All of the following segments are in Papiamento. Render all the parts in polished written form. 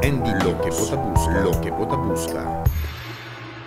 ND Loke bo ta buska, loke bo ta buska.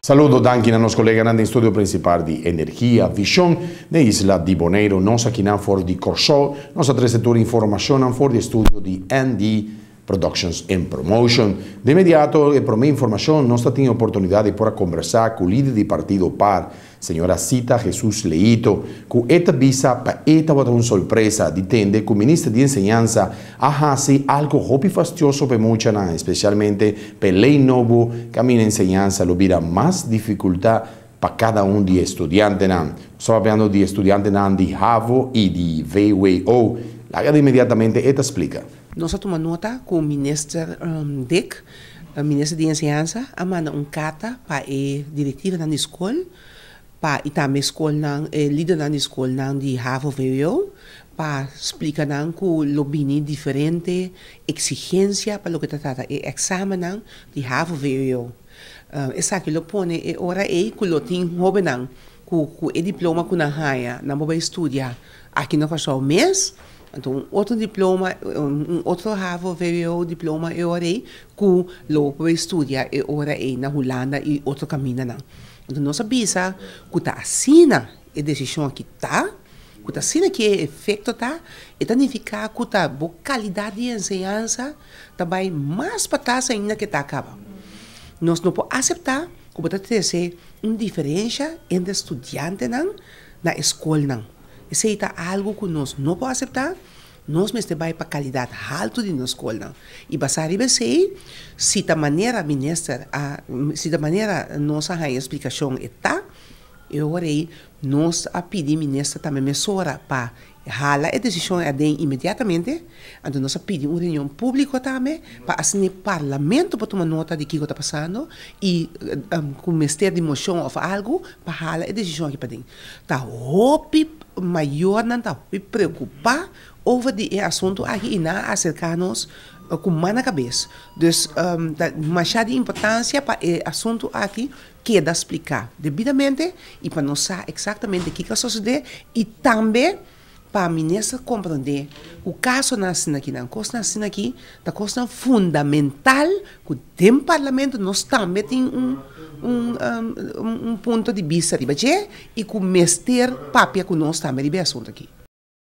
Saludo, danki na nos koleganan den studio prinsipal di Energia Vishon na isla di Boneiru. Nos akinan for di Kòrsou, nos a trese tur informashonnan for di e studio di ND Productions and Promotion. De inmediato e promé informashon nos ta tin e oportunidat di por a kombersá ku lider di partido par, señora Sita Jesus Leito, ku e ta bisa pa e tabata un sorpresa di tende ku minister di enseñansa a hasi algu hopi fastioso pa e muchanan, espesialmente pa e lei nobo kaminda enseñansa lo bira mas difikultá pa kada un di e studiantenan. Nos ta papiando di e studiantenan di havo i di vwo. Laga di inmediatamente e ta splika. Nos a tuma nota ku Minister Dick, Minister di Enseñansa, a manda un karta pa e direktivanan di skol pa i tambe skolnan e lidernan di skolnan di havo-vwo pa splika nan ku lo bini diferente eksigensia pa loke ta trata e eksamennan di havo-vwo. Esaki lo pone e ora ei ku lo tin hóbennan ku ku e diploma ku nan haña nan por bai studia aki na Kòrsou mes. Anto un otro diploma, un otro havo vwo diploma e ora ei ku lo bo por bai studia e ora ei na Hulanda i otro kamindanan. Anto nos a bisa ku ta asina e desishon aki ta, ku ta asina ki e efekto ta, e ta nifiká ku ta bo kalidat di enseñansa ta bai mas patras ainda ke ta kaba. Nos no por aseptá ku bo ta trese un diferensha entre studiantenan na e skolnan. Esei ta algu ku nos no por aseptá, nos mester bai pa kalidat haltu di nos skolnan. I basá riba esei, si ta manera minister a, si ta manera nos a haña splikashon e ta, e ora ei nos a pidi minister tambe mesora pa hala e desishon aden inmediatamente, anto nos a pidi un reunion públiko tambe pa asina e parlamento por tuma nota di kiko ta pasando i ku mester di moshon òf algu pa hala e desishon aki paden. Ta hopi mayornan ta hopi preocupa over di e asunto aki y nan a acerca nos cu man na cabes. Dus ta masha di importancia pa e asunto aki keda splica debidamente y pa nos sa exactamente kico a sosode y tambe pa minister comprende cu casonan asina aki nan, cosnan asina aki ta cosnan fundamental cu den parlamento nos tambe tin un un punto di bista riba dje y cu mester papia cu nos tambe riba e asunto aki.